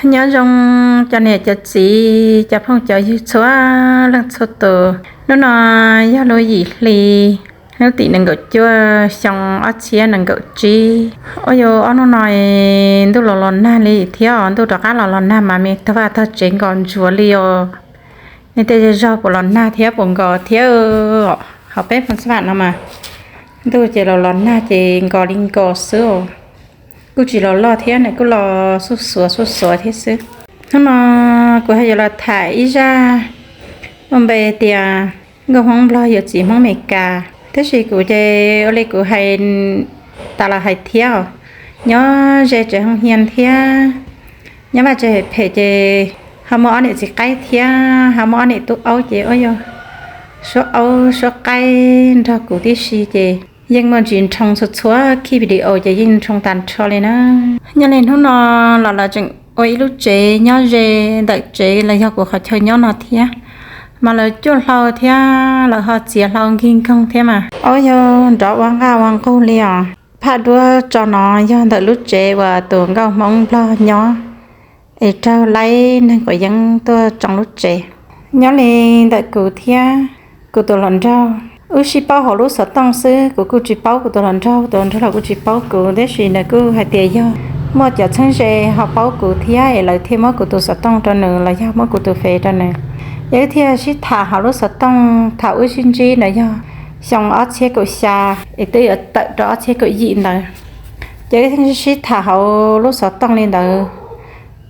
Nyob zoo cov niam cov txiv, cov phooj cov ywg txhua leej txhua tus. Hnub no yog lub yim hli, hnub tim nees nkaum cuaj, xyoo ob txhiab nees nkaum tsib. Ua yog ob hnub no ntuj los los nag li thiab os, ntuj rov qab los los nag mas me tag vaj tag tsev nkos ntsuav li os. Nej tej zej zog puas los nag thiab puas nkos thiab? Hauv peb Phoos Xab Vam no mas ntuj ces los los nag ces nkos li nkos xwb os. Kuj tsis los loj thiab, nws kuj los xuj xuav xuj xuav thiab xwb. Hnub no kuv ho yuav los tham ib zaj muaj npe tias nkauj Hmoob Nplog yuav txiv Hmoob Amelikas. Tab sis kuv ces ua li kuv hais tas los hais thiab os, nyob ze tsev hoo hias thiab nyob vaj tsev phem ces ho muaj ob niam txiv qaib thiab ho muaj ob niam tub aub ces ua yog suab aub suab qaib nrog kuv tib si ces yeej muaj ntsis nrhoo txhua txhua khij video ces yeej nrhoo tag nrho li na. Nyob li hnub no los lawv tseem ua ib lub tsev nyob ze ntawm tsev los yog kuv qhov chaw nyob no thiab, mas lawv cuaj hlau thiab lawv ho txiav hlau nkig nkoog thiab mas ua yog nrov ua nqaj ua nqug li os. Phaj duab tso no yog ntawm lub tsev uas tus nkauj Hmoob Nplog nyob es raug laib neeg quav yeeb tuaj tsoo lub tsev. Nyob li ntawm kuv thiab kuv tus hluas nraug, wb sib paub hauv lub xov tooj xwb, kuv kuj tsis paub kuv tus hluas nraug, tus hluas nraug los kuj tsis paub kuv, tab sis nws kuj hais tias yog muaj cov txheeb ze ho paub kuv thiab es lawv thiaj muab kuv tus xov tooj rau nws los yog muab kuv tus Face rau nws. Ces wb thiaj sib tham hauv lub xov tooj thaum wb sib ntsib ntawd yog xyoo ob txhiab kaum xya es twb yuav tawm rau ob txhiab kaum yim ntawd. Ces wb thiaj sib tham hauv lub xov tooj li ntawd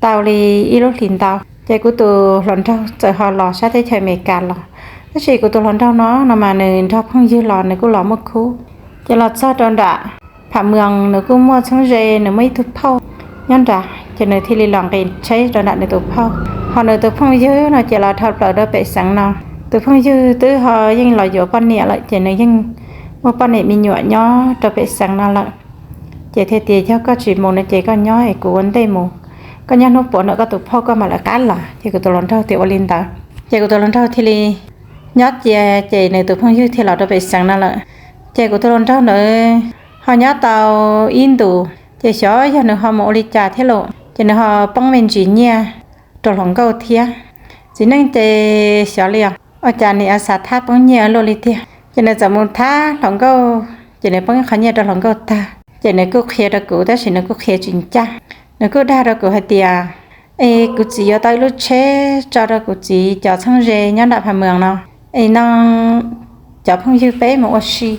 tau li ib lub hlis ntau, ces kuv tus hluas nraug txawm ho los sab teb chaws Amelikas los, tab sis kuv tus hluas nraug no no mas nws nrog phooj ywg los nws kuj los muaj khub. Ces los txog rau nram Pham Mws nws kuj muaj txheeb ze, nws muaj ib tug phauj nyob nrad, ces nws thiaj li los nqis tsheb rau nram nws tus phauj. Ho nws tus phooj ywg no ces los dhau plaws rau pem xeev no. Tus phooj ywg twb ho yeej los yuav poj niam lawm ces nws yeej muaj poj niam me nyuam nyob rau pem xeev no lawm. Ces thiaj tias yog koj tsis mus no ces koj nyob es kuv ua ntej mus, koj nyob hnub puav ntawm koj tus phauj koj mam lawv qab los. Ces kuv tus hluas nraug tias ua li ntawd, ces kuv tus hluas nraug thiaj li nyob cia, ces nws tus phooj ywg thiaj los rau pem xeev no lawm. Ces kuv tus hluas nraug ntawd ho nyob tau ib ntus, ces xyov yog nws ho mus ua li cas thiab los ces nws ho poob me ntsis nyiaj rau hluas nkauj thiab. Txiv neej ces xyov li os, ua cas nws yuav xav thab poob nyiaj luaj li tiag. Ces nws txawm mus thab hluas nkauj, ces nws poob ib qho nyiaj rau hluas nkauj tag, ces nws kuj qhia rau kuv tab sis nws kuj qhia tsis ncaj. Nws kuj dag rau kuv hais tias, es kuv txiv yuav tau ib lub tsheb tso rau kuv txiv cov txheeb ze nyob nram Pham Mws no, es no cov phooj ywg peb mus ua si,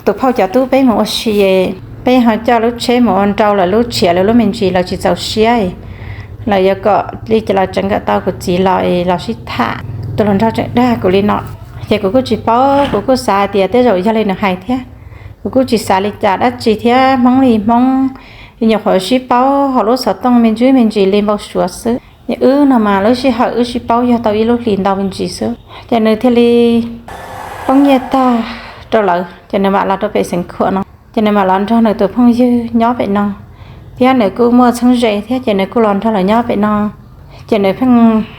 tus phauj cov tub peb mus ua si, peb ho coj lub tsheb mus ua nrau lawv lub tshiav lawv lub me ntsis lawv tsis txaus siab, lawv yuav kom li cas los tseev kom tau kuv txiv los es los sib tham. Tus hluas nraug tseem dag kuv li no, ces kuv kuj tsis paub, kuv kuj xav tias tej zaum yog li nws hais thiab. Kuv kuj tsis xav li cas dab tsi thiab, Hmoob li Hmoob, nyuam qhuav sib paub hauv lub xov tooj me ntsis me ntsis li npau suav xwb. Wb no mas lub sij hawm wb sib paub yog tau ib lub hlis ntau me ntsis xwb, ces nws thiaj li poob nyiaj tag rau lawv, ces nws mam los rau pem Xeev Khuam no, ces nws mam los nrog nws tus phooj ywg nyob pem no, thiab nws kuj muaj txheeb ze thiab ces nws kuj los nrog lawv nyob pem no. Ces nws pheej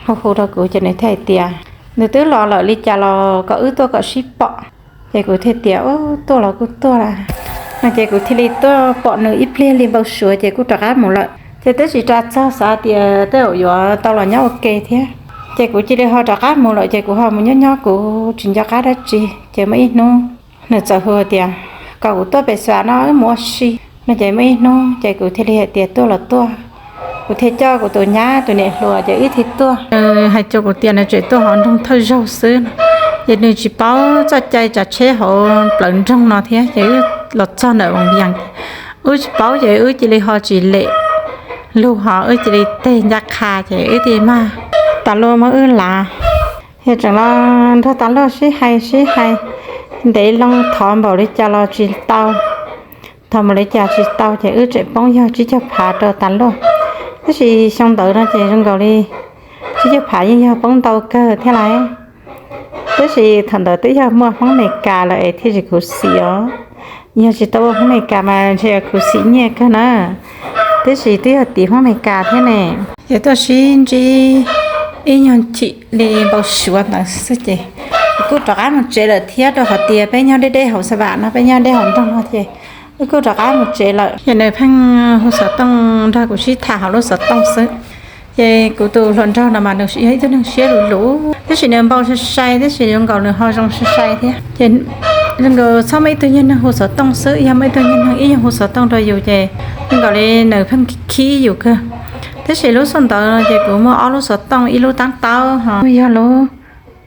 hu hu rau kuv ces nws thiaj hais tias, nws twb los lawm li cas los kom wb tuaj kom sib pom. Ces kuv thiaj tias, u, tuaj los kuj tuaj las no, ces kuv thiaj li tuaj pom nws ib pliag li npau suav ces kuv rov qab mus lawm. Ces twb tsis ras txog, xav tias tej zaum yuav tau los nyob ua ke thiab, ces kuv cia li ho rov qab mus lawm. Ces kuv ho mus nyob nyob kuv tsis nco qab dab tsi, ces muaj ib hnub nws txawm hu tias kom kuv tuaj pem Xas Vas no wb mus ua si no. Ces muaj ib hnub ces kuv thiaj li hais tias tuaj los tuaj, kuv thiaj coj kuv tus nyab tus niam hluas ces wb thiaj tuaj. Nws hais rau kuv tias nws tseem tuaj hauv nroog Thawj Zaug xwb, ces nws tsis paub txoj cai tsav tsheb hauv plawv nroog no thiab, ces wb los txog ntawm Voos Vias, wb tsis paub ces wb cia li ho tsis lem lug ho wb cia li teg ncaj qha ces wb thiaj mag tas luaj muab wb lav. Yog tseem los nrog tas luaj sib hais sib hais, ntev loo thov npaum li cas los tsis tau, thov npaum li cas tsis tau ces wb tseem poob yog tsib caug phav rau tas luaj. Tab sis xyoo ntawd no ces zoo nkaus li tsib caug phav yeej yog poob ntau kawg thiab lawm. Tab sis thaum ntawd twb yog muaj Hmoob Amelikas lawm es thiaj tsis khuv xim os. Yog tsis tau ua Hmoob Amelikas mas ntshe yuav khuv xim nyiaj kawg na. Tab sis twb yog tim Hmoob Amelikas thiab ne, ces tuaj sib ntsib ib nyuag chim li npau suav ntawd xwb ces kuv kuj rov qab mus tsev lawm thiab, rau qhov tias peb nyob deb deb hauv Xas Vas no, peb nyob deb hauv nroog no ces wb kuj rov qab mus tsev lawm. Ces nws pheej hu xov tooj nrog kuv sib tham hauv lub xov tooj xwb. Ces kuv tus hluas nraug no mas nws yog ib tug neeg siab luv luv, tab sis nws npau sai sai, tab sis zoo nkaus nws ho zoo sai sai thiab. Ces zoo nkaus txhob muaj ib tug nyuag neeg hu xov tooj xwb, yog muaj ib tug nyuag neeg ib nyuag hu xov tooj rau yus ces zoo nkaus li nws pheej khib yus kawg. Tab sis lub xub ntawd no ces kuv muaj ob lub xov tooj, ib lub tab taub ho yog lub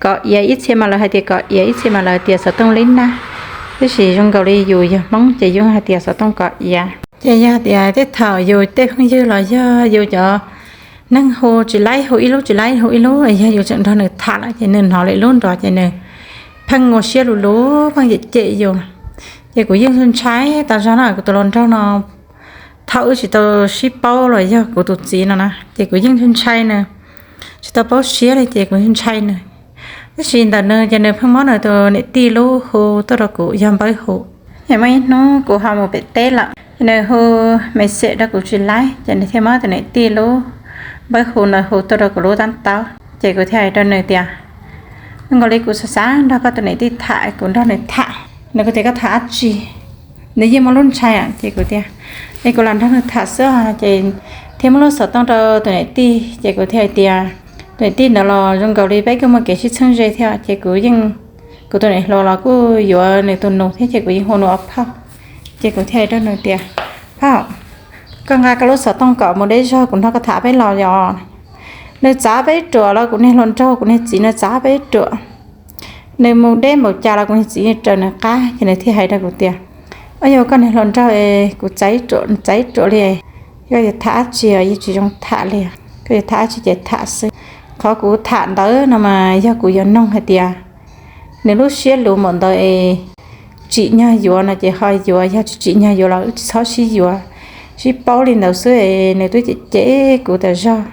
kov iav, ib txhia mas lawv hais tias kov iav, ib txhia mas lawv tias xov tooj lib naj. Tab sis zoo nkaus li yus yog Hmoob ces yus hais tias xov tooj kov iav. Ces yog tias tej thaum yus tej phooj ywg los yog yus cov neeg hu tsis laib, hu ib lub tsis laib, hu ib lub, yog yus tseem nrog nws tham lawm ces nws hnov lwm lub nrov ces nws pheej ua siab luv luv, pheej cem cem yus. Ces kuv yeej ntshai tas zog na, kuv tus hluas nraug no thaum wb tsis tau sib paub los yog kuv tus txiv no na, ces kuv yeej ntshai nws, tsis tau paub siab li ces kuv ntshai nws. Tab sis ntawm nws ces nws pheej muab nws tus niam tij lub hu tuaj rau kuv yog npawb hu. Ces muaj ib hnub kuv ho mus pem teb lawm, nws hu message rau kuv tsis laib, ces nws thiaj muab tus niam tij lub npawb hu ntawd hu tuaj rau kuv lub tab taub. Ces kuv thiaj hais rau nws tias, zoo nkaus li kuv xav xav nrog koj tus niam tij tham, kuv nrog nws tham. Nws kuj tias koj tham dab tsi, nws yeej muaj lub ntshai. Ces kuv tias, es kuv lam nrog nws tham xwb. Ces thiaj muab lub xov tooj rau tus niam tij, ces kuv thiaj hais tias, tus niam tij ntawd los zoo nkaus li peb kuj muaj kev sib txheeb ze thiab, ces kuv yeej, kuv tus niam hluas los kuj yuav nws tus nus thiab ces kuv yeej hu nws ua phauj. Ces kuv thiaj hais rau nws tias, phauj, koj nqa koj lub xov tooj kom mus deb zog, kuv nrog koj tham peb los yos. Nws txav peb ruam los kuv niag hluas nraug, kuv niag txiv nws txav peb ruam. Nws mus deb npaum cas los kuv niag txiv raws nws qab. Ces nws thiaj hais rau kuv tias, o, yog koj niag hluas nraug, kuv txav ruam, txav ruam li, koj yuav tham dab tsi yeej tsis zoo tham li, koj yuav tham dab tsi ces tham xwb. Qhov kuv tham ntawd no mas yog kuv yuav noog hais tias nws lub siab luv npaum ntawd es tsim nyog yuav no ces ho yuav, yog tsis tsim nyog yuav los wb tsis txhob sib yuav, sib paub li ntawd xwb. Nws twb cem cem kuv tas zog,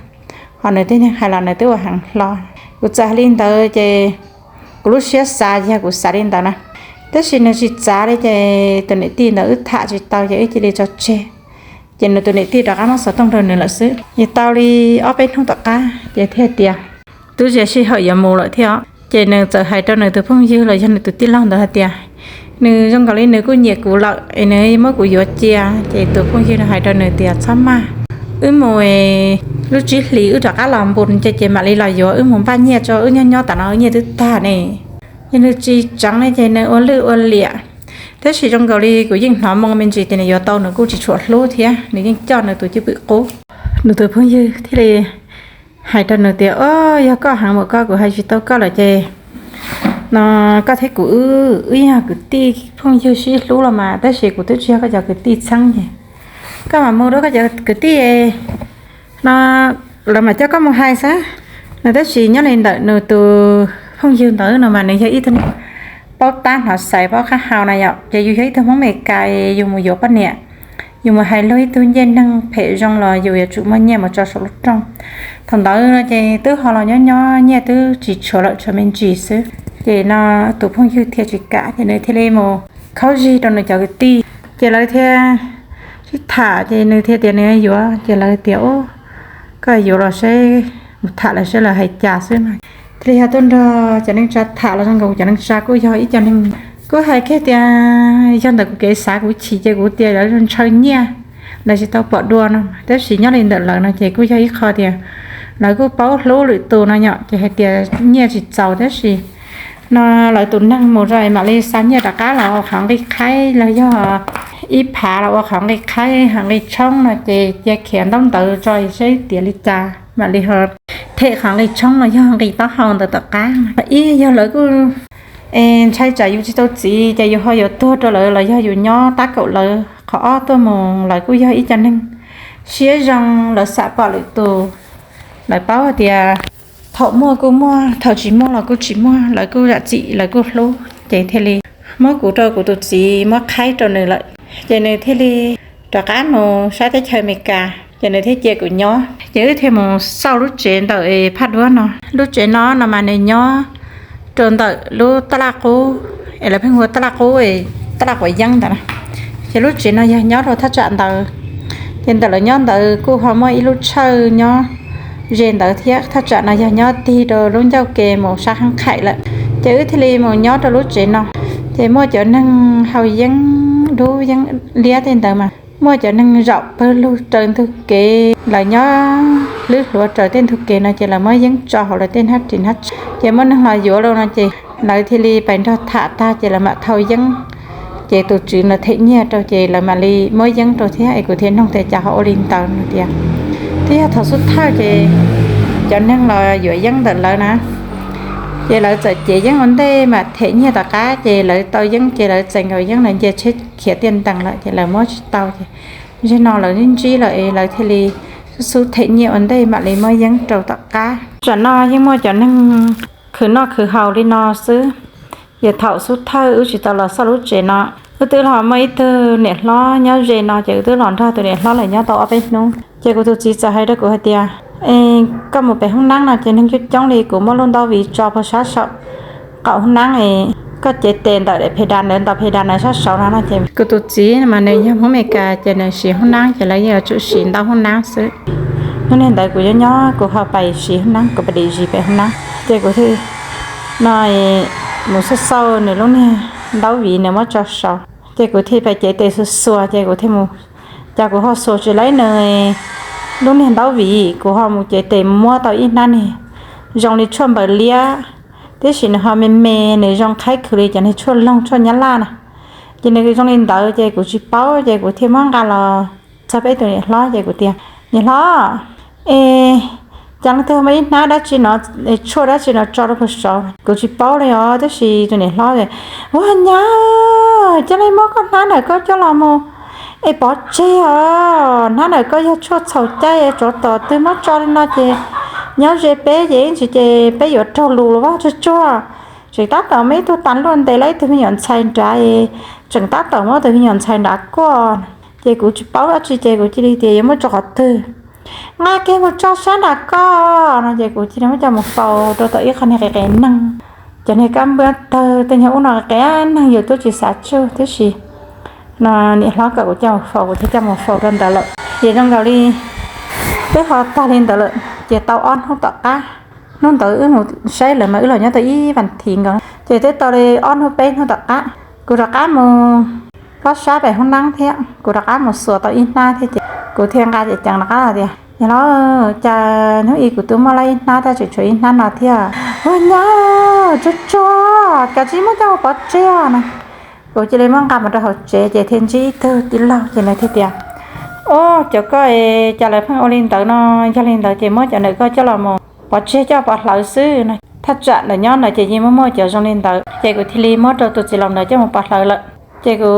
ho nws tej neeg hais los nws twb ua heev hlo. Kuv txawm hais li ntawd ces kuv lub siab xav yog kuv xav li ntawd na, tab sis nws tsis txav li ces tus niam tij ntawd wb tham tsis tau ces wb cia li tso tseg. Ces nws tus niam tij rov qab muab xov tooj rau nws lawm xwb. Ces tau li ob peb hnub tom qab ces thiaj tias twb ze sij hawm yuav mus lawm thiab os. Ces nws txawm hais rau nws tus phooj ywg los yog nws tus tij laug ntawd hais tias nws zoo nkaus li nws kuj nyiam kuv lawm es nws muab kuv yuav cia. Ces tus phooj ywg no hais rau nws tias txhob maj, wb mus lub tsib hlis wb rov qab los npus ces, ces mam li los yuav, wb mus npaj nyiaj tso, wb nyob nyob tam no nyiaj twb tag ne. Ces nws tsis tseev li ces nws ua lwj ua liam. Tab sis zoo nkaus li kuv yeej hnov moo me ntsis tias nws yuav tau, nws kuj tsis tshua hlub thiab, nws yeej coj nws tus cwj pwm qub. Nws tus phooj ywg thiaj li hais rau nws tias, o, yog koj heev mus koj, kuv hais tsis tau koj lawm ces no koj thiab kuv wb, wb yog kwv tij phooj ywg sib hlub los mas, tab sis kuv twb tsis yog koj cov kwv tij txheeb ces koj mam mus rau koj cov kwv tij no, lawv mam coj koj mus hais xwb no. Tab sis nyob li ntawm nws tus phooj ywg ntawd no mas nws yog ib tug paub tab hnov xaiv paub qab hau na yom, ces yus yog ib tug Hmoob Amelikas yus mus yuav poj niam, yus mus hais lug ib tug ncej neeg phem zoo los yus yuav tsum muaj nyiaj mus tso saum lub rooj. Thaum ntawd no ces twb ho los nyob nyob nyiaj twb tsis tshuav lawm, tshuav me ntsis xwb. Ces no tus phooj ywg thiaj tsis kam, ces nws thiaj li mus khaub zig rau nws cov kwv tij, ces lawv thiaj sib tham, ces nws thiaj tias nws yuav, ces lawv tias, o, koj yuav los saib, mus tham lawv saib lawv hais cas xwb no. Thiaj li yog tuaj nrog cov neej tsa tham los zoo nkaus cov neej tsa kuj yog ib co neeg, kuj hais kiag tias yog ntawm kuv kev xav kuv chim ces kuv tias lawv ntshaw nyiaj, lawv tsis tau pom dua no. Tab sis nyob li ntawm lawv no ces kuj yog ib qho tias lawv kuj paub hlub lwm tus no yom, ces hais tias nyiaj tsis txaus tab sis no lawv tus neeg mus rau mam li xa nyiaj rov qab los ua qhov nqi qhaib los yog ib phav los ua qhov nqi qhaib, qhov nqi tshoob no ces cia khiav ntaub ntawv tso saib tiav li cas mam li ho them qhov nqi tshoob los yog nqi taub hau ntawd tom qab. Ib yog lawv kuj ntshai tsam yus tsis tau txiv ces yus ho yuav tuag rau lawv los yog yus nyob tab kaum lawv. Qhov ob tuaj mus lawv kuj yog ib co neeg siab zoo, lawv xam pom lwm tus, lawv paub hais tias thaum muaj kuj muaj, thaum tsis muaj los kuj tsis muaj, lawv kuj zam txim, lawv kuj hlub, ces thiaj li muab kuv rau kuv tus txiv muab qhaib rau nws lawm. Ces nws thiaj li rov qab mus sab teb chaws Amelikas, ces nws thiaj cia kuv nyob, ces wb thiaj mus xauj lub tsev ntawm Phaj Duab no. Lub tsev no no mas nws nyob rau ntawm lub taj laj qub es lawv pheej hu ua taj laj qub, taj laj quav yeeb ntawd na. Ces lub tsev no yog nyob rau thaj tsam ntawd, ces ntawm lawv nyob ntawd kuj ho muaj ib lub tshawj nyob ze ntawd thiab. Thaj tsam no yog nyob tig rau lub ncauj ke mus sab Hab Qhaim lawm. Ces wb thiaj li mus nyob rau lub tsev no, ces muaj cov neeg haus yeeb dub yeeb liab tej ntawd mas muaj cov neeg zaum pawg lug raws ntug kev lawv nyob. hlwb hluav raws tej ntug kev no ces lawv muab yeeb tso hauv lawv tej hnab ris hnab tsheb. Ces muaj neeg los yuav los no ces lawv thiaj li pais nrog tham tag ces lawv mam thau yeeb. Ces tus tswv ntawd them nyiaj rau ces lawv mam li muab yeeb rau thiab es kuv thiaj nug tias cas ho ua li ntawd no tias twb yog thaum xub thawj ces cov neeg los yuav yeeb ntawm lawv na, ces lawv txawm cev yeeb ua ntej mam them nyiaj tom qab ces lawv tau yeeb ces lawv txais nkaus yeeb lawv nce tsheb khiav tiaj ntees lawm ces lawv muab tsis tau ces zaum no lawv ntsib ntsib lawm es lawv thiaj li xub xub them nyiaj ua ntej mam li muab yeeb rau tom qab. Tsam no yeej muaj cov neeg khwv noj khwv haus li no xwb. Ces thaum xub thawj wb tsis tau los xauj lub tsev no, wb twb los muaj ib tug niam hlob nyob ze no ces wb twb los nrog tus niam hlob lawm nyob tau ob peb hnub ces kuv tus txiv txawm hais rau kuv hais tias, E, koj mus pem hoob nab no ces neeg coob coob li, kuv muab lub ntaub viv tso puag sab saum qaum hoob nab, koj cev tes ntawm daim phe da ntawd, ntaus phe da ntawd sab saud no no ces kuv tus txiv mas nws yog Hmoob Amelikas ces nws siv hoob nab ces lawv yeej yuav tsum siv ntaub hoob nab xwb. Hnub niag ntawd kuv nyob nyob kuv ho pais siv hoob nab, kuv pais dim zis pem hoob nab ces kuv thiaj no mus xauj xauj nws lub niag ntaub viv nws muab tso saud ces kuv thiaj pais cev tes xuas xuas ces kuv thiaj mus, cas kuv ho xuas tsis laib nws lub niag ntaub viv, kuv ho mus cev tes muab tau ib hnab niag zoo li tshuaj npaws liab, tiam sis nws ho me me, nws zoo qhaib khwv li cov niag tshuaj loog tshuaj nyab laj na. Ces nws zoo li ntawd ces kuv tsis paub ces kuv thiaj muab nqa los txog peb tus niam hlob ces kuv tias, Niam hlob, e, cas leej twg muab ib hnab dab tsi no, tshuaj dab tsi no tso rau puag saud? Kuv tsis paub li os. Tiam sis tus niam hlob, Ua nyab, cia li muab koj hnab ntawm koj coj los mus es pov tseg os. Hnab ntawm koj yog tshuaj txhaum caij, tsov tom twg muab tso li no ces nyob ze peb ces ib ntsis ces peb yuav raug lus los vaj tsuag tsuag. Tseem tab tom muaj ib tug tas luaj ntes lawm ib tug me nyuam ntxhais nrad, tseem tab tom muab tus me nyuam ntxhais nrad kuaj. Ces kuv tsis paub dab tsi ces kuv cia li tias yuav muab tso qhov twg. Nqa kiag mus tso sab nram koj no ces kuv cia li muab coj mus faus rau tom ib qho niag qias qias neeg. Cov niag kab npab tawg tej nyuag ub no qias qias neeg yus twb tsis xav tsuj tiam sis no niam hlob kom kuv coj mus faus kuv thiaj coj mus faus rau ntawd lawm. Ces zoo nkaus li twb ho tag li ntawd lawm ces tau ob hnub tom qab, hnub ntawd wb mus saib lawv mas wb los nyob tau ib vas thiv nkaus ces twb tau li ob hnub peb hnub tom qab, kuv rov qab mus plob sab pem hoob nab thiab kuv rov qab mus xuas tau ib hnab thiab ces kuv thiaj nqa ceev ceev rov qab los tias, Niam hlob, cas hnub i kuv twb muaj lawm ib hnab tab sis tshuav ib hnab no thiab? Ua nyab, tsuag tsuag, kav tsij muab coj mus pov tseg no. Kuv cia li muab nqa mus rau hauv tsev ces thiaj ntsib ib tug tij laug ces nws thiaj tias, Ub, cov koj es cas lawv pheej ua li ntawd no, yog li ntawd ces muab cov ntawm koj coj los mus pov tseg coj pov hlawv xwb no. Thaj tsam ntawm nyob ntawd ces yeej muaj muaj cov zoo li ntawd ces kuv thiaj li muab rau tus txiv laus ntawd coj mus pov hlawv lawm. Ces kuv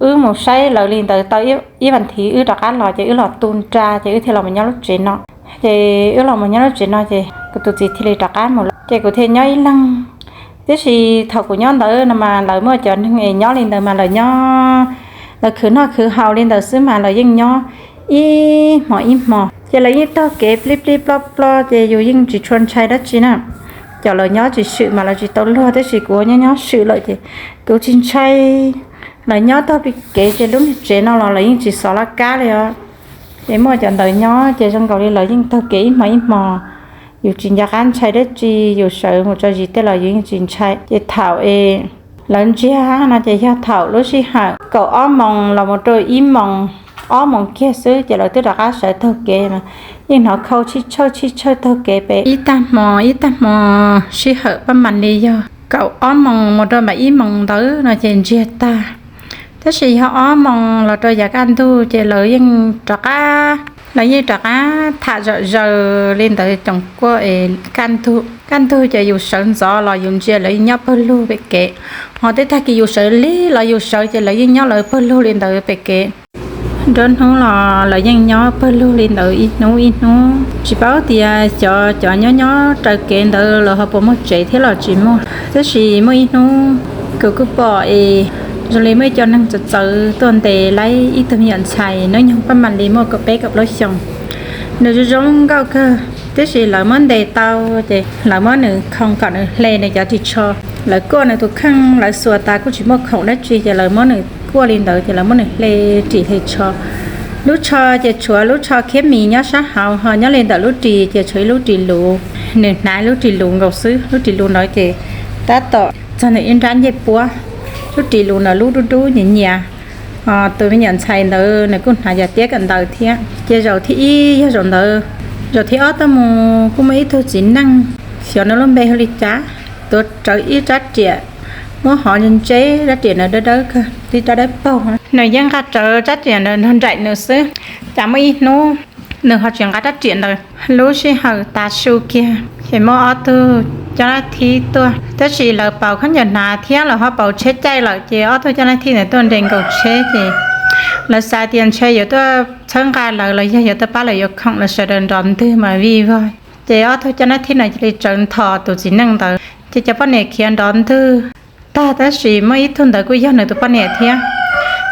wb mus saib lawv li ntawd tau ib vas thiv wb rov qab los ces wb los tu nra ces wb thiaj los mus nyob lub tsev no. Ces wb los mus nyob lub tsev no ces kuv tus txiv thiaj li rov qab mus lawm ces kuv thiaj nyob ib leeg. Tiam sis thaum kuv nyob ntawd no mas lawv muaj cov neeg es nyob li ntawd mas lawv nyob, lawv khwv noj khwv haus li ntawd xwb mas lawv yeej nyob ib hmos ib hmos ces lawv yeej taug kev plib plib plob plob ces yus yeej tsis tshua ntshai dab tsi na. Cov lawv nyob tsis swm mas lawv tsis tau luag tiam sis kuv nyob nyob swm lawm ces kuv tsis ntshai. Lawv nyob taug kev ces lub niag tsev no los lawv yeej tsis xov laj kab li os. Ces muaj cov ntawd nyob ces zoo nkaus li lawv yeej taug kev ib hmos ib hmos, yus tsis nco qab ntshai dab tsi, yus sawv mus tso zis tej los yus yeej tsis ntshai. Ces thaum es lawv ntsiag no ces yog thaum lub sij hawm kaum ob moos los mus rau ib moos, ob moos kiag xwb ces lawv twb rov qab sawv taug kev mas yeej hnov khau tshij tshawj tshij tshawj taug kev pem ib tag hmo ib tag hmo. Sij hawm paj mam li yog kaum ob moos mus rau mam ib moos ntawd no ces ntsiag tag. Tab sis yog ob moos los rau yav kaj ntug ces lawv yeej rov qab, lawv yeej rov qab tham zom zaws li ntawd coom kuaj es kaj ntug, kaj ntug ces yus sawv ntxov los yus ntsia lawv yeej nyob pawg lug pem kev, ho tej tag kis yus sawv lig los yus sawv ces lawv yeej nyob lawv pawg lug li ntawd pem kev. Nruab hnub los lawv yeej nyob pawg lug li ntawd ib hnub ib hnub. Tsis paub tias xyov cov nyob nyob raws kev ntawd lawv ho puas muaj tsev thiab los tsis muaj, tab sis muaj ib hnub kuv kuj pom es zoo li muaj ib co neeg txawv txawv tuaj ntes lawv ib tug me nyuam ntxhais hnub nyoog paj mam li muaj kaum peb kaum plaub xyoos. Nws zoo zoo nkauj kawg, tab sis lawv muab ntes tau ces lawv muab nws khoo kom nws hle nws cov ris tsho. Lawv kuaj nws tus kheej, lawv xuas tas kuj tsis muaj khoom dab tsi ces lawv muab nws kuaj li ntawd ces lawv muab nws hle ris hle tsho. Lub tsho ces tshuav lub tsho khiab mis nyob sab hauv, ho nyob li ntawm lub ris ces tshuav ib lub ris luv. Nws hnav lub ris luv nkaus xwb, lub ris luv ntawd ces tab tom txog nws ib nrab ncej puab. Lub ris luv ntawd lub dub dub nyias nyias. Tus me nyuam ntxhais ntawd nws kuj hnav yam tiab kawm ntawv thiab ces zaum thib ib yog zaum ntawd Zaum thib ob tuaj mus kuj muaj ib tug txiv neej, xyov nws lub npe hu li cas, tuav rawv ib rab riam, muab hov ntseb, rab riam ntawd dawb dawb kawg, tib rab dawb paug. Nws yeej nqa rawv rab riam ntawd nrog nraim nws xwb. Cas muaj ib hnub nws ho tsis nqa rab riam ntawd. Lub sij hawm tav su kiag ces muaj ob tug coj nab thib tuaj, tab sis lawv pauv khaub ncaws hnav thiab lawv ho pauv tsheb caij lawm, ces ob tug coj nab thib ntawd tuaj nres nkaus tsheb, ces lawv xav tias ntshe yuav tuaj txhawb nqa lawv los yog yuav tuaj pab lawv yuav khoom los sawv daws nrov ntwg mas vij vog. Ces ob tug coj nab thib no cia li tsawv nthos tus txiv neej ntawd, ces cov poj niam khiav nrov ntwg tag, tab sis muaj ib tug ntawd kuj yog nws tus poj niam thiab.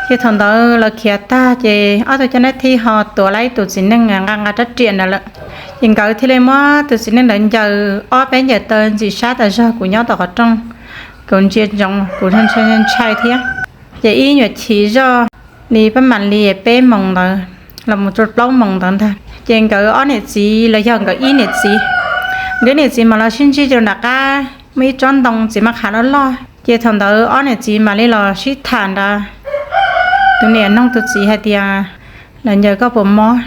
Ces thaum ntawd lawv khiav tag ces ob tug coj nab thib ho tuav lawm ib tus txiv neej nqa nqa rab riam ntawd lawm. Ces nkawd thiaj li muab tus txiv neej ntawd ncaws ob peb ncaws taw ntxim sab tas zog, kuv nyob tom qhov rooj, kuv ntsia ntsoov, kuv ntshai ntshai thiab. Ces ib nyuam chim zoj li pab mam li peb moos ntawd los mus rau plaub moos ntawd ntag, ces nkawd ob niam txiv los yog nkawd ib niam txiv, nkawd niam txiv mas los sib ntsib rau nram qab muaj ib tsob ntoo txiv maj qhav loj loj, ces thaum ntawd ob niam txiv mam li los sib tham nrad. Tus niam nug tus txiv hais tias, Los ncaws koj puas mob?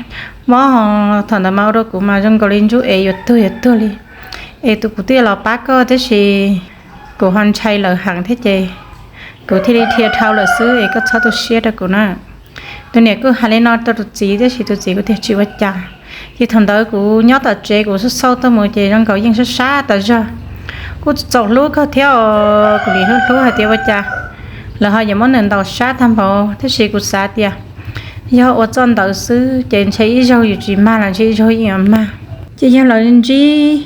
Mob ho. Thaum ntawd mas ua rau kuv mas zoo nkaus li ntsuj ev yuav tuag yuav tuag li, es tus kuv twb los pab koj tab sis kuv ho ntshai lawv heev thiab ces kuv thiaj li dhia dhau lawm xwb, es koj txhob tu siab rau kuv na. Tus niam kuj hais li no rau tus txiv tab sis tus txiv kuj tias tsis ua cas. Ces thaum ntawd kuv nyob tom tsev kuv xauj xauj tuaj mus ces zoo nkaus yeej sab sab tas zog. Kuj txaus hlub kawg thiab os, kuv nim hlub hlub hais tias ua cas lawv ho yuav muab nws ntaus sab tag npaum, tab sis kuv xav tias yog ua txoj ntawd xwb ces ntshe ib zaug yus tsis mag los ntshe ib zaug yeej yuav mag. Ces yog lawv ntsib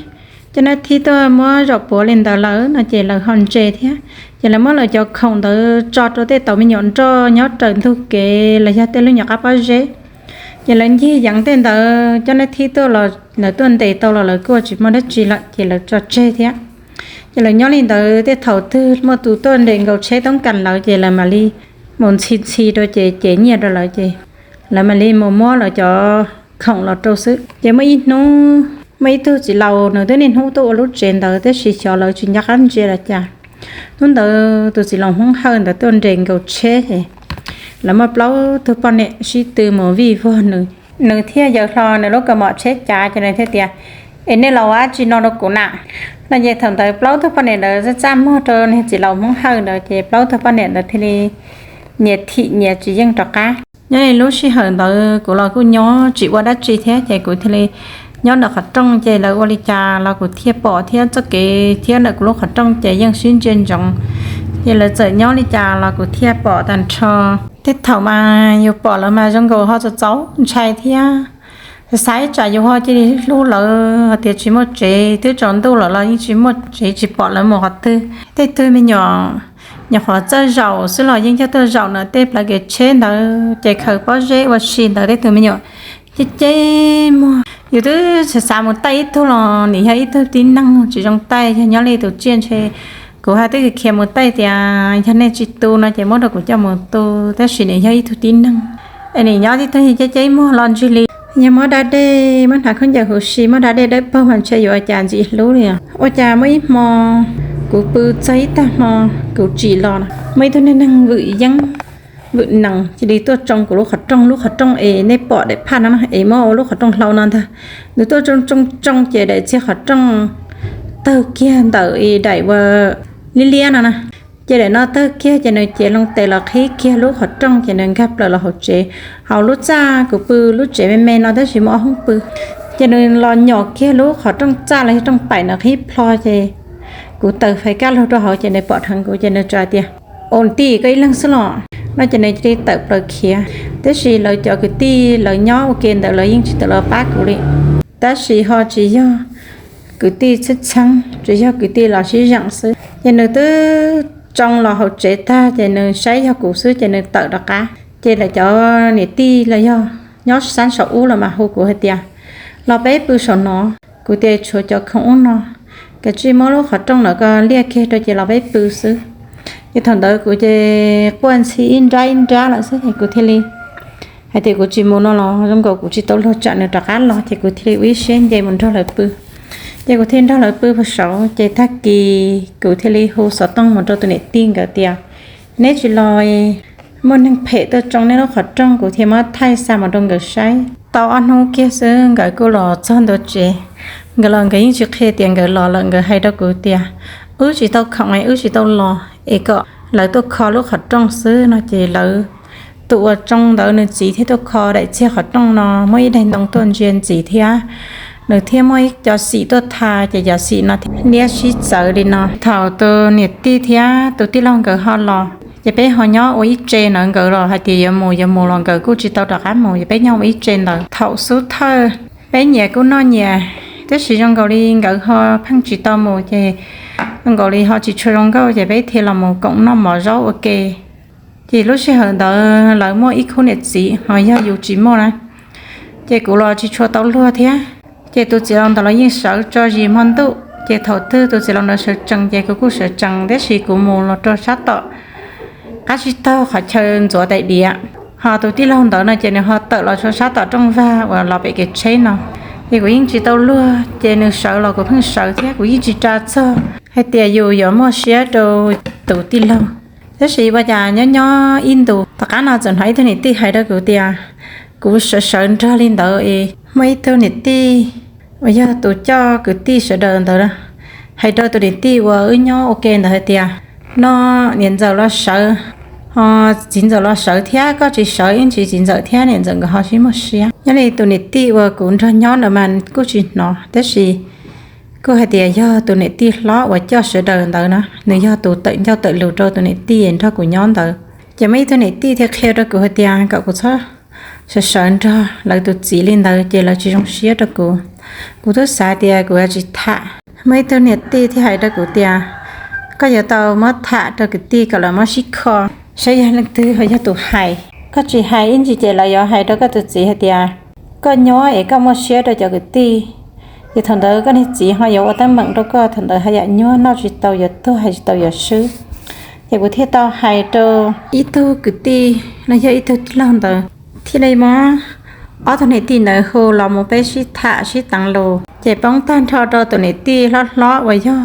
cov nab thib tuaj muab zaum puav li ntawd lawm no ces lawv ho ntse thiab. Ces lawv muab lawv cov khoom ntawd tso rau tej tauv me nyuam nroj nyob raws ntug kev los yog tej lub nyuam qab pob zeb. Ces lawv ncig yeev tej ntawd, cov nab thib tuaj los lawv tuaj ntes tau los lawv kuj tsis muaj dab tsi lawm ces lawv tso tseg thiab. Ces lawv nyob li ntawd tej thaum twg muaj tus tuaj nres nkaus tsheb toob kas lawv ces lawv mam li mus ntxhi ntxhi rau ces cev nyiaj rau lawv ces lawv mam li mus muab lawv cov khoom los rau xwb. Ces muaj ib hnub muaj ib tug txiv laus nws twb niaj hnub tuaj ua lub tsev ntawd tab sis xyov lawv tsis nco qab ntsia los cas. Hnub ntawd tus txiv laus Hmoob Hawj ntawd tuaj nres nkaus tsheb ces lawv muaj plaub tug poj niam sib tw mus vij vog nws. Nws thiaj yaws hlo nws lub kaus mom tsheb cav ces nws thiaj tias, Es nej los ua dab tsi no rau kuv na? No ces thaum ntawd plaub tug poj niam ntawd txaj txaj muag rau niag txiv laus Hmoob Hawj ntawd ces plaub tug poj niam ntawd thiaj li nyias thim nyias tsis yeej rov qab. Nyob li lub sij hawm ntawd kuv los kuj nyob tsis ua dab tsi thiab ces kuv thiaj li nyob ntawm qhov rooj ces lawv ua li cas los kuv thiaj pom thiab txoj kev thiab ntawm kuv lub qhov rooj ces yeej sib ntsia ntsoov. Ces lawv txawm nyob li cas los kuv thiaj pom tag nrho. Tej thaum mas yus pom lawv mas zoo nkaus ho txaus txaus ntshai thiab. Xav ib tsam yus ho cia li hlub lawv hais tias tsis muaj tsev, twb tsaus ntuj lawm los yeej tsis muaj tsev tsis pom lawv mus qhov twg. Tej tug me nyuam nyuam qhuav txawj zaum xwb los yeej coj tuaj zaum ntawm tej plawv kev tsheb ntawd ces khaws pob zeb ua si ntawd tej tug me nyuam ceb ceb muag. Yus twb xav xav mus taij ib tug los nim yog ib tug tib neeg tsis zoo taij, yog nyob li tus tsiaj ntshe kuv hais twb khiav mus taij tias yog nej tsis tu no ces muab rau kuv coj mus tu, tab sis nim yog ib tug tib neeg es nim nyob tib tug ceb ceb muag los ntsig li. Yog muab da dej muab hnav khaub ncaws huv si muab da dej dawb paug mas ntshe yuav ua cas ntxim hlub li os. Ua cas muaj ib hmo kuv pw txog ib tag hmo kuv tsim los muaj ib tug neeg neeg vwm yeeb vwm nees cia li tuaj tsoo kuv lub qhov rooj, lub qhov rooj es nej pom daim phaj no es muab ua lub qhov rooj hlau no ntag. Nws tuaj tsoo tsoo tsoo ces daim txiag qhov rooj tawg kiag ntawm daim ua liab liab no na. Ces daim no tawg kiag ces nws cev loo tes los qhib kiag lub qhov rooj ces nws nkag plaws los hauv tsev. Hauv lub txaj kuv pw lub tsev me me no tab sis muaj ob hoob pw. Ces nws los nyom kiag lub qhov rooj txaj los yog rooj paim ntawd qhib plho ces kuv taws fais kaj lug rau hauv ces nws pom dheev kuv ces nws tsa tias, Ua tij, koj ib leeg xwb los? No ces nws cia li tawm plaws khiav. Tab sis lawv cov kwv tij lawv nyob ua ke ntawd lawv yeej tsis tawm los pab kuv li. Tab sis ho tsis yog kwv tij txheeb txheeb, tsis yog kwv tij los sib zeem xwb. Ces nws twb tsoo los hauv tsev tag ces nws saib yog kuv xwb ces nws tawm rov qab. Ces lawv cov niam tij los yog nyob sab saum ub los mas hu kuv hais tias, Los peb pw saum no. Kuv tias, Tshuav cov khoom ub no, kav tsij muab lub qhov rooj ntawd ko liaj kiag rau ces los peb pw xwb. Ces thaum ntawd kuv ces quaj ntxhi ib nrab ib nrab lawm xwb ces kuv thiaj li hais tias kuv tsis mus no los zoo nkaus kuv tsis tau luag tsam nws rov qab los ces kuv thiaj li ua ib siab nce mus nrog lawv pw. Ces kuv thiaj nrog lawv pw puag saud ces tag kis kuv thiaj li hu xov tooj mus rau tus niam tij nkawd tias, Neb tsis los muaj neeg phem tuaj tsoo nej lub qhov rooj, kuv thiaj muab thaij xa mus rau nkawd saib. Tau ob hnub kiag xwb nkawd kuj los txog ntua tsev. Nkawd los nkawd yeej tsis qhia tias nkawd los lawm, nkawd hais rau kuv tias wb tsis tau khoom es wb tsis tau los es kom lawv tuaj kho lub qhov rooj xwb no ces lawv, tus uas tsoo ntawd nws txiv thiaj tuaj kho daim txiag qhov rooj no, muaj ib daim ntoo tuaj ntsia ntxiv thiab. Nws thiaj muaj ib co xim tuaj tha ces cov xim no thiaj liab sib txawv li no. Thaum tus niam tij thiab tus tij laug nkawd ho los ces peb ho nyob ua ib tse ntawd, nkawd los hais tias yuav mus yuav mus los nkawd kuj tsis tau rov qab mus, ces peb nyob ua ib tse ntawd. Thaum xub thawj peb nyias kuj noj nyias, tab sis zoo nkaus li nkawd ho pheej tsis tau mus ces zoo nkaus li ho tsis tshua zoo nkauj ces peb thiaj los mus koom noj mov zaub ua ke. Ces lub sij hawm ntawd lawv muaj ib khub niam txiv ho yog yus tsis muaj na, ces kuv los tsis tshua tau luag thiab. Ces tus txiv laus ntawd los yeej sawv tso zis hmo ntuj, ces thaum twg tus txiv laus ntawd sawv tsees ces kuv kuj sawv tsees, tab sis kuv mus los rau sab tom qab tsib taug qhov chaw ntxuav tais diav, ho tus tij laug ntawd no ces nws ho tawm los rau sab tom rooj vag uas los pem kev tsheb no. Ces kuv yeej tsis tau luag, ces nws sawv los kuv pheej sawv thiab, kuv yeej tsis tsa txog hais tias yus yuav muaj siab rau tus tij laug. Tab sis ua cas nyob nyob ib ntus tom qab no txawm hnov ib tug niam tij hais rau kuv tias kuv sawv sawv nrog li ntawd es muaj ib tug niam tij uas yog tus coj kwv tij sawv daws ntawd hais rau tus niam tij uas wb nyob ua ke ntawd hais tias, no niam ntxawm los sawv, ho txiv ntxawm los sawv thiab, koj tsis sawv ib ntsis txiv ntxawm thiab niam ntxawm nkawd ho sib muaj siab. Nyob li tus niam tij uas kuv nrog nyob ntawd mas kuj tsis hnov, tab sis kuj hais tias yog tus niam tij hlob uas coj sawv daws ntawd na, nws yog tus tawm ncauj tawm lus rau tus niam tij nrog kuv nyob ntawd. Ces muaj ib tug niam tij thiaj qhia rau kuv hais tias kom kuv txhob sawv sawv nrog lawv tus txiv li ntawd ces lawv tsis zoo siab rau kuv. Kuv twb xav tias kuv yuav tsis tham. Muaj ib tug niam tij thiaj hais rau kuv tias, koj yuav tau muab tham rau kwv tij kom lawv muab sib kho, saib yog leej twg ho yog tus hais. Koj tsis hais ib ntsis ces lawv yuav hais rau koj tus txiv hais tias koj nyob es koj muaj siab rau cov kwv tij, ces thaum ntawd koj niag txiv ho yuav ua teeb meem rau koj, thaum ntawd haj yam nyuaj, noj tsis tau yuav tuag, hais tsis tau yuav swb. Ces kuv thiaj tau hais rau ib tug kwv tij los yog ib tug tij laug ntawd, thiaj li muab ob tug niam tij ntawd hu los mus peb sib tham sib teev lus. Ces poob tag nrho rau tus niam tij hlob hlob uas yog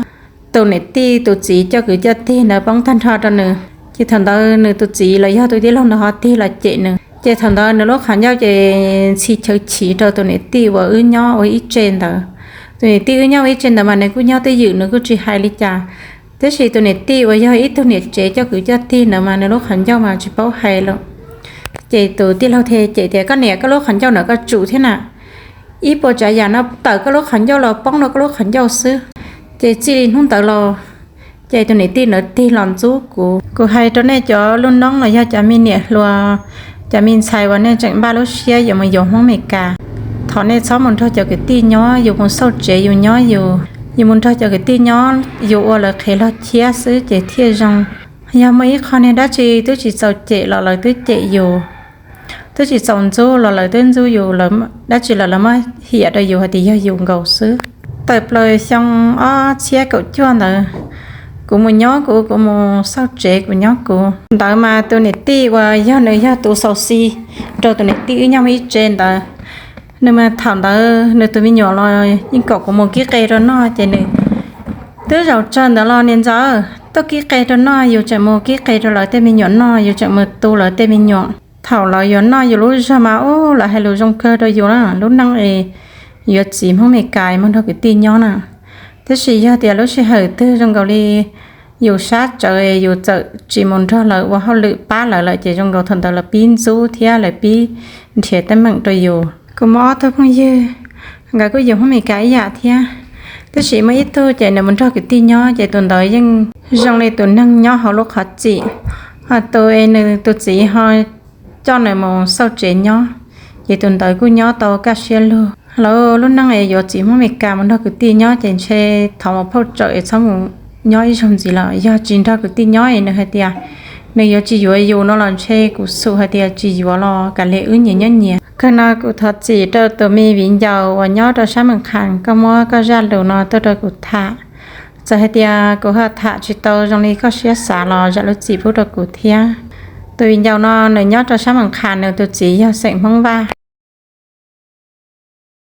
tus niam tij tus txiv coj kwv coj tij ntawd poob tag nrho rau nws. Ces thaum ntawd nws tus txiv los yog tus tij laug ntawd ho tig los cem nws. Ces thaum ntawd nws lub qhov ncauj ces ntxhi chaw chiv rau tus niam tij uas wb nyob ua ib tse ntawd. Tus niam tij wb nyob ua ib tse ntawd mas nws kuj nyob twj ywm, nws kuj tsis hais li cas. Tiam sis tus niam tij uas yog ib tug niam tsev coj kwv coj tij ntawd mas nws lub qhov ncauj mas tsis paub hais lawm. Ces tus tij laug thiaj cem tias, koj niam, koj lub qhov ncauj ntawd koj tsum thiab na. Ib puas tsav yam no tawm koj lub qhov ncauj los poob rau koj lub qhov ncauj xwb. Ces txij li hnub ntawd los, ces tus niam tij ntawd tig los ntxub kuv. Kuv hais rau nej cov lub noob los yog cov me niam hluas, cov me ntxhais uas nej tseem npaj lub siab yuav mus yuav Hmoob Amelikas, thov nej txhob mus nrog cov kwv tij nyob, yus mus xauj tsev yus nyob yus, yus mus nrog cov kwv tij nyob yus ua lawv qhev log chiab xwb ces thiaj zoo. Yog muaj ib qho niag dab tsi twb tsis txaus cem los lawv twb cem yus, twb tsis txaus ntxub los lawv twb ntxub yus, dab tsi los lawv muab hiam rau yus hais tias yog yus nkaus xwb. Tawm plaws xyoo ob txhiab kaum cuaj ntawd, kuv mus nyob kuv, kuv mus xauj tsev kuv nyob kuv. Ntawd mas tus niam tij uas yog nws yog tus xaus xi rau tus niam tij wb nyob ib tse ntawd, nws mas thaum ntawd nws tus me nyuam los yeej kom kuv mus kib qe rau noj ces nws twb zaum tsawg ntawd los, niam ntxawm, tuaj kib qe rau noj, yus tseem mus kib qe rau lawv tej me nyuam noj, yus tseem mus tu lawv tej me nyuam. Thaum lawv yuav noj yus lub zog mas ub, lawv hais lus zoo kawg rau yus na. Lub neej es yuav txiv Hmoob Amelikas mus nrog kwv tij nyob na. Tab sis yog tias lub sij hawm twg zoo nkaus li yus sab tsawv es yus txawm tsis mus nrog lawv ua hauj lwm pab lawv lawm ces zoo nkaus thaum ntawd lawv pib ntxub thiab lawv pib nrhiav teeb meem rau yus. Kuv muaj ob tug phooj ywg, nkawd kuj yug Hmoob Amelikas ib yam thiab, tab sis muaj ib tug ces nws mus nrog kwv tij nyob ces tus ntawd yeej zoo li tus neeg nyob hauv lub qhov txim, ho tus es nws tus txiv ho coj nws mus xauj tsev nyob, ces tus ntawd kuj nyob tau kaj siab lug. Lawv lub neej es yuav txiv Hmoob Amelikas mus nrog kwv tij nyob ces ntshe thov mus phauj tsawm es txhob mus nyob ib zaug ntxiv lawm. Yog tsis nrog kwv tij nyob es nws hais tias nws yuav tsis yuav yus no los ntshe kuv xum hais tias tsis yuav los kav liam wb nyias nyob nyias. Kawg no kuv thov txim rau tus me viv ncaus uas nyob rau sab Mees Khas, koj muab koj zaj lus no tuaj rau kuv tham. Txawm hais tias kuv ho tham tsis tau zoo li koj siab xav los zam lub txim pub rau kuv thiab. Tus viv ncaus no nws nyob rau sab Mees Khas, nws tus txiv yog xeem Hmoob Vaj.